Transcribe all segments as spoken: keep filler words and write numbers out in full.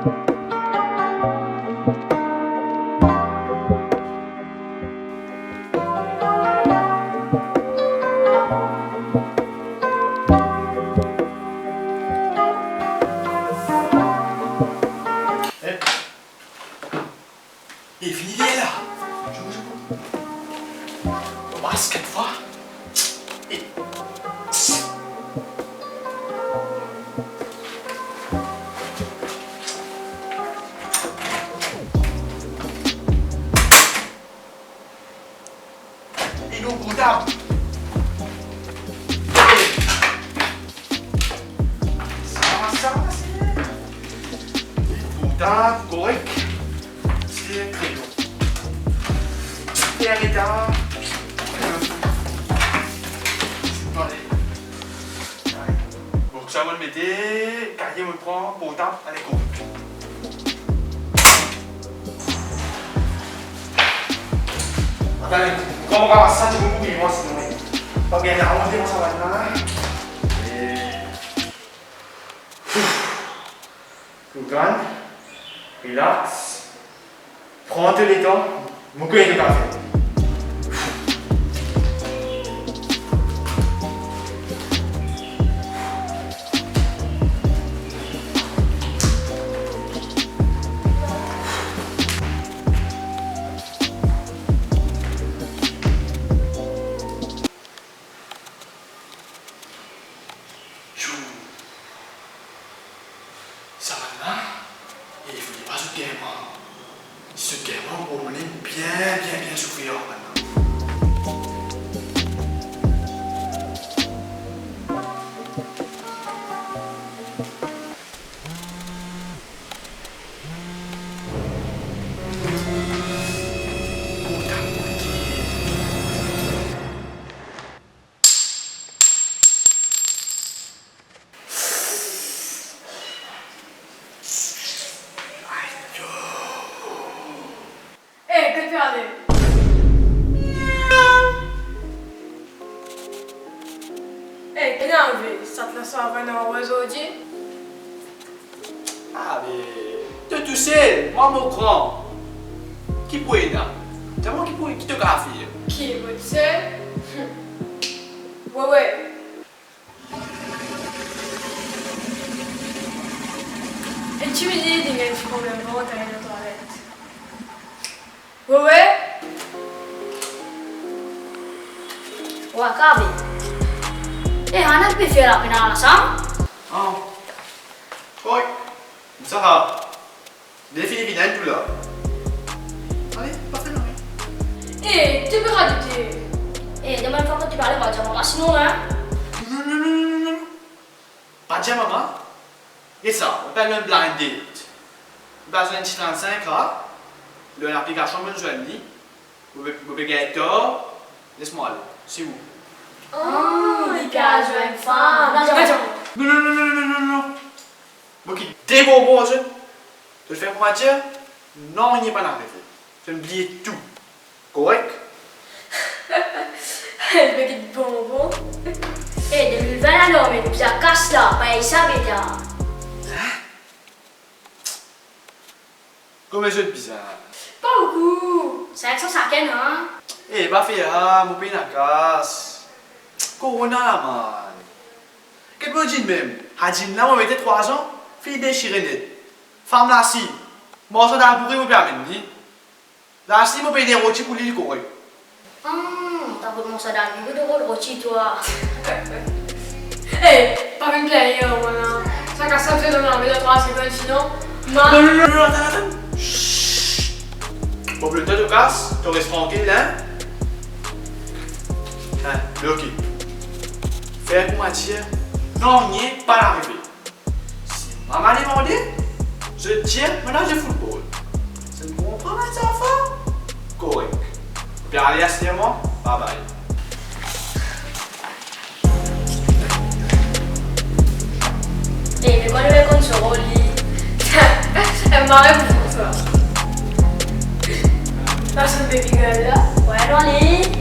Eh, fini li la. Zwe, zwe. Bas, kat fwa. Eh. E non, portab. Sa, sa, se portab, korek. Se kreyon. Fer eta. Ale. Bon, sa mo mete, kaye mo pran, portab, ale, go. Atann, kouma mo kapav sa, ti mo pou vini, sinon, pa gagn laont, mo sa va la. E, ouf. Ou kalm, relax, pran to letan, mo kone to kafe. Tchou. Sa bann la, e fode pa zot gagn mwa. Si zot gagn mwa, mo pou amenn bien, bien, bien soufer ar bann la. Eh, get ale. Eh, ki ena arive? Sa ti la sava ena zordi? Ah, be, to tousel, mwa mo gran. Ki pou ena? Dir mwa ki pou, ki to kapav fer? Ki mo tousel? Wewe. Enn ti minit, ena enn ti problem vant, ale dan twalet. Wewe? Wa, kabe. Eh, Ana, pe fer lapena la, sa? Ah. Oi. Sa va? Li fini vinn tou la. Ale, pa fer nanye. Eh, to pe radote. Eh, demin fwa ki to pe ale, pa dir mama sinon, hein? Non, non, non, non, non, non. Pa dir mama. E sa, ou apel enn blind date. Ou bizin enn ti trennsenk la, lor enn aplikasion, mo zwenn li. Mo pe, mo pe gagn tor, les mwa ale, se ou. Oh, li pe al zwenn fam. Non, non, non, non, non, non. Mo kit de bonbon ar zot. Zot fer kouma dir, nanye pa'nn arive. Zot bliye tou. Korek? Li pe kit bonbon. Eh, de mil vin alor, me nou bizin kas la, pa ena sa, beta. Hein? Konbien zot bizin? Pa boukou, sink san sakenn, hein. Eh, pa fer sa, mo pena kas. Korona la, man. Get mo dinn mem, sa dinn la mo mete trwa zan, finn desire net. Fam la si, morso dal pouri mo pe amenn li. La si mo pey de roti pou li, li korek. Ah, ta kot morso dal pouri, to kot roti twa. Eh, pa vinn plengne ar mwa la. Sa kas la, bizin donn lame dan trwa segonn, sinon, ma... Non, non, non, non, atann, atann. Shh. Bon, pou letan to kas, to res trankil, hein? Hein, be ok. Fer kouma dir, nanye pa'nn arive. Si mama demande, zot dir mo al zwe foutbol. Zot konpran bann zanfan? Korek. Ou pe ale aster mwa? Bye bye. Eh, me kone, me konn so rol li. Enn mari pou François. Personn baby girl la. Wey, non li.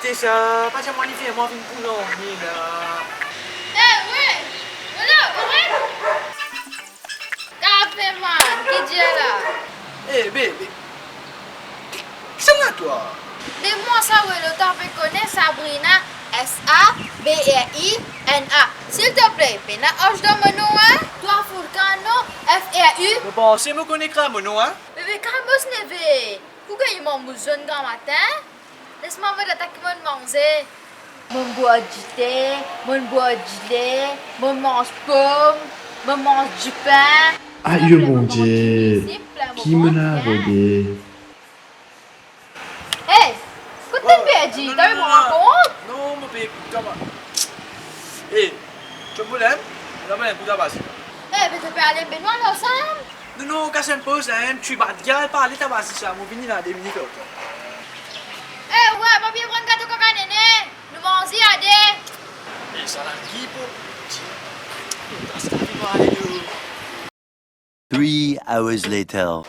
Se sa, pa dir mwa li fer mwa vinn pou nanye la. Eh, we! Wala, korek? Kafe, man, ki dir la? Eh, be, be, ki, kisannla twa? De mwa sa, we, lo, twa pe kone Sabrina, S A B R I N A. Silteple, pena H dan mo nom, hein? Twa fou, kan non, F R U. Mo panse mo kone kra mo nom, hein? Bebe, kalm ou, neve. Ou gagn manmous zonn gramatin? Les mwa met atak ki monn manze. Monn bwar dite, monn bwar dile, monn manz pom, monn manz dipin. Ayo Bondie, ki monn a rode? Hey, kot to perdi? To pe pran kont? Non, mo pe kout kama. Hey, to problem? Mo labann enn kout a basi. Eh, be to pe ale benwa la, sa? Non, non, kas enn poz, hein, ti bat gal, pa ale ta basi sa, mo vini la, de minit, ok. Eh, we, pa bliye pran gato kaka nene, nou manze a de. E sa la ki pou ti. Kas kafe mo ale de. Three hours later.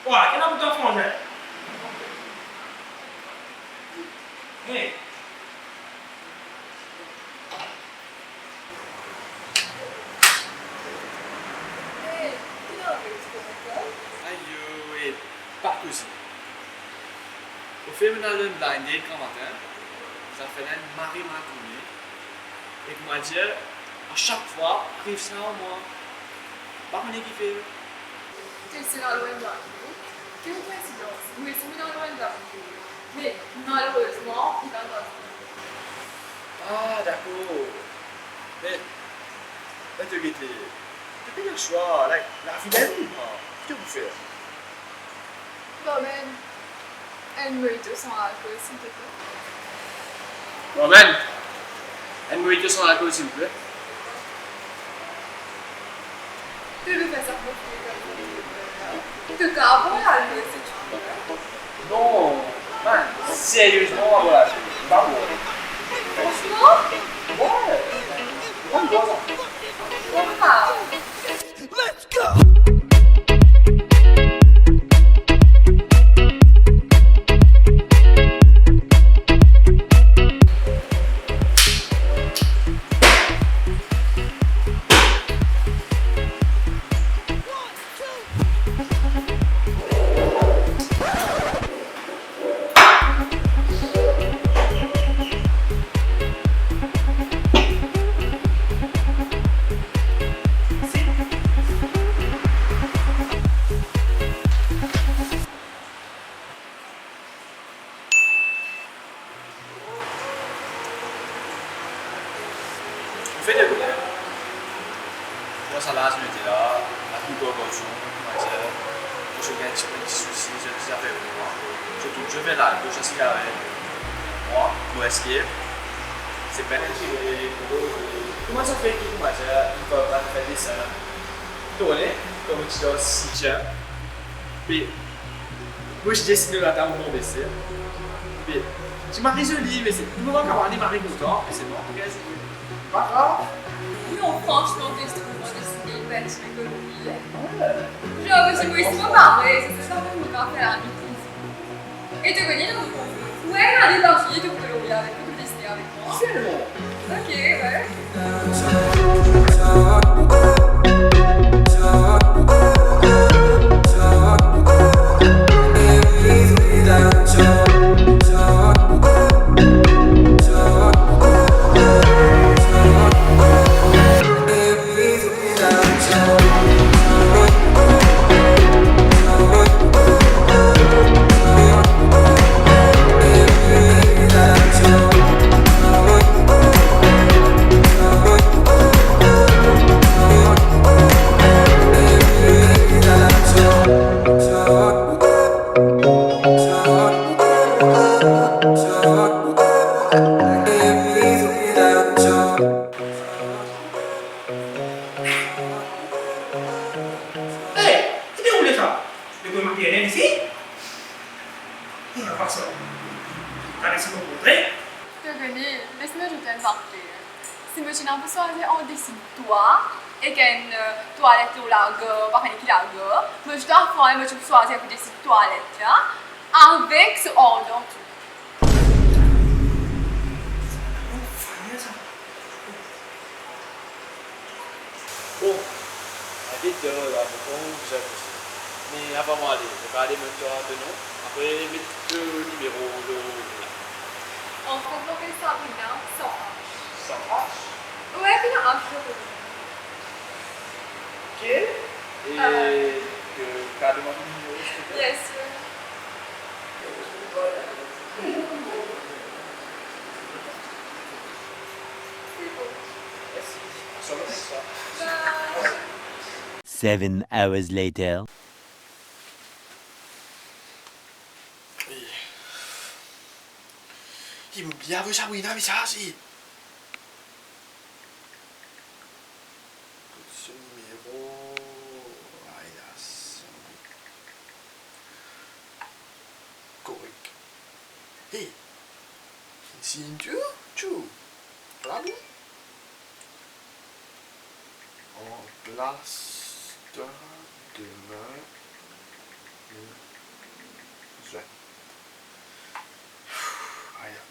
Wa, ki ena pou twa frangin? Hey. Ayo, e pa koze. Ofer, monn al enn blind date gramatin, zafer la inn mari mal tourne, e kouma dir, a sak fwa, ariv sa ar mwa. Pa kone kifer. Kel sena lwin dan. Kel koinsidans. Mwa osi mo ena lwin dan. Me malerezman, li pa dan. Ah, dakor. Me, me to gete, to pena swa, like, lavi la li, ki to pou fer? Bon, ben, enn mojito san lalkol, silteple. Bon, ben, enn mojito san lalkol, silteple. To pe fer sa pou mwa, to kapav pran lalkol si to vle. Non, man, seriezman, pa bon. Fransman? Wi. Bon, bon, sa. Bon, sa. Let's go! Ou fer de kout, hein? Dan sa laz nou ete la, la plipar garson, kouma dir, kan zot gagn enn ti, enn ti sousi, zot ti zafer pou mwa. Zot tou, zot fer lalkol, zot sigaret. Mwa, mo escape. Se pa enn ti, kouma sa fer ki, kouma dir, li pa, pa fer desin. To kone, kan mo ti dan sitien, me mo ti desine latab mo bese. Me ti mari zoli, me se, mo pa kapav ane mari kontan, me se mwa. Pa grav. Non, fransman, to trouv mo desine bel ti pe kolorye. Wi. Zan, mo ti, mo isi mo pare, se sa, mo kapav fer la. E to kone, nou, wi, ale dan fini, to kolorye avek mwa, to desine avek mwa. Selman. Ok, wi. Hey, ki deroule sa? Lekol maternel isi? An pasan, kane si mo kontre. To kone, les mwa zot enn zafer. Si mo ti ena pou swazir ant desi twa ek enn, euh, twalet lor lager, pa kone ki lager, mo ti ena fwa mo ti pou swazir pou desi twalet la, avek so ardan tou. Bon, invit, euh, la, mo konn bizin koze. Me avan mo ale, mo pe ale mann twa to nom, apre met to nimero lor la. An fek, mo apel Sabrina, san H. San H? Wi, ena H lor mo nom. Ok. E, euh, to kapav donn mwa to nimero, silvouple? Bien sir. Se bon. Mersi. Seven hours later. Li, li, mo bliye avoy Sabrina mesaz, li. Kot so nimero? Ay, la, sa. Korek. Hey, inn sign tou, tou. Bravo. An plas ta demin, nou zwenn. Aya.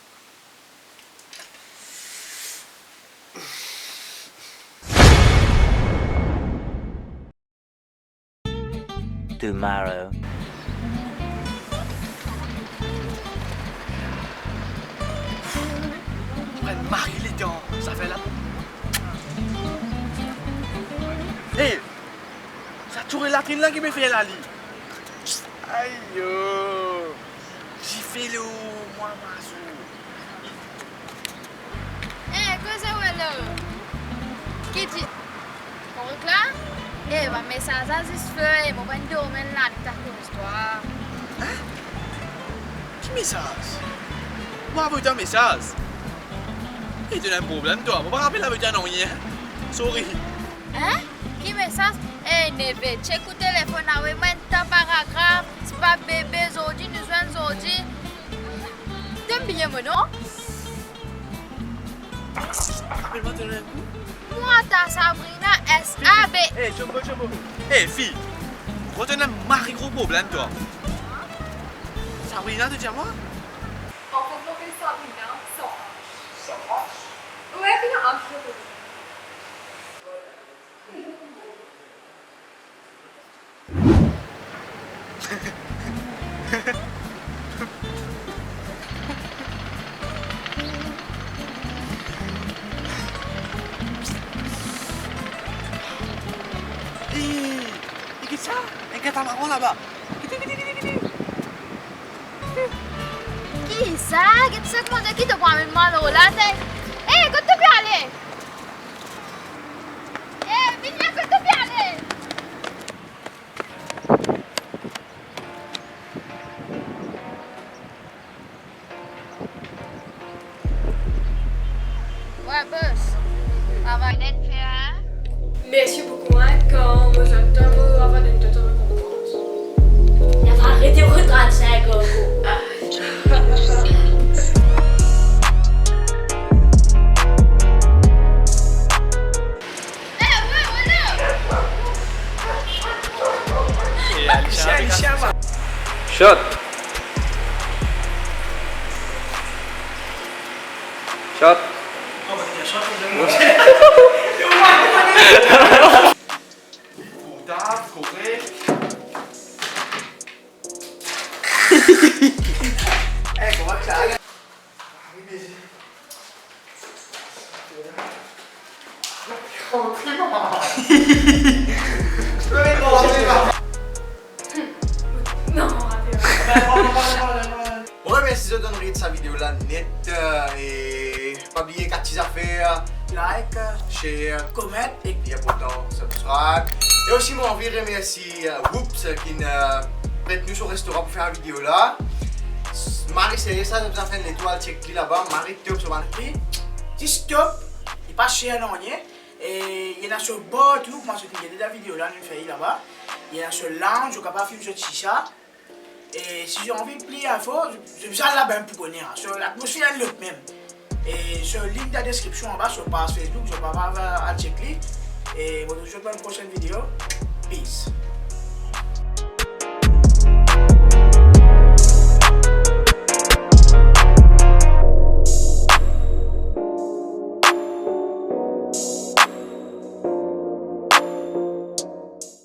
Tomorrow. Mo pran mari letan zafer la. Hey, sa tour latrinn la ki pe fer la li. Ayo. Sife lor mwa, mazo. Eh, koze ou la? Ki ti... Korek la? Eh, bann mesaz la zis fer, mo pa'nn dormi lanwit akoz twa. Hein? Ki mesaz? Mo avoy twa mesaz? Eh, to ena enn problem twa. Mo pa rapel avoy twa nanye. Sorry. Hein? Ki mesaz? Eh, neve, chek ou telefonn la, we, mo enn ta paragraf, ti pa bebe zordi, nou zwenn zordi. To'nn bliye mo nom? Apel mwa to nom enn kou. Mwa ta Sabrina, S A B. Eh, Jumbo, Jumbo. Eh, fi, mo trouv to ena mari gro problem, twa. Sabrina, to dir mwa? An fek, mo apel Sabrina, san H. San H? Wi, ena H lor mo nom. Eh, e ki sa? Enn katamaran laba. Ki sa? Get sa, kouma ki to pou amenn mwa lor la, te? Eh, kot to pe ale? Eh, vinn la, kot to pe ale? Wi, bos. Travay net fer, hein? Mersi boukou, hein. Kan mo zwenn twa, mo ava donn twa to rekonpans. Li ava aret rod trant-sink ankor. Shot. Shot. Portab, korek. Eh, kouma sa? Non, mo remersi zot, donn ret sa video la net, euh, e pa bliye kat ti zafer, like, share, comment, e pli inportan, subscribe. E osi, mo anvi remersi, euh, Whoops, ki, euh, pret nou so restoran pou fer la video la. Mari serye sa, zot bizin fer enn letwal, chek li laba, mari top so bann pri. Ti top, li pa ser nanye. E li ena so bar tou, kouma zot inn gete dan video la, nou fer li laba. Li ena so lounge, ou kapav fim so shisha. E si zot anvi pli info, zot bizin al labann pou kone, hein. So, latmosfer enn lot mem. E so, link dan deskripsion anba, so paz Facebook, zot pa al check li. E mo retrouv zot dan enn prosenn video. Peace.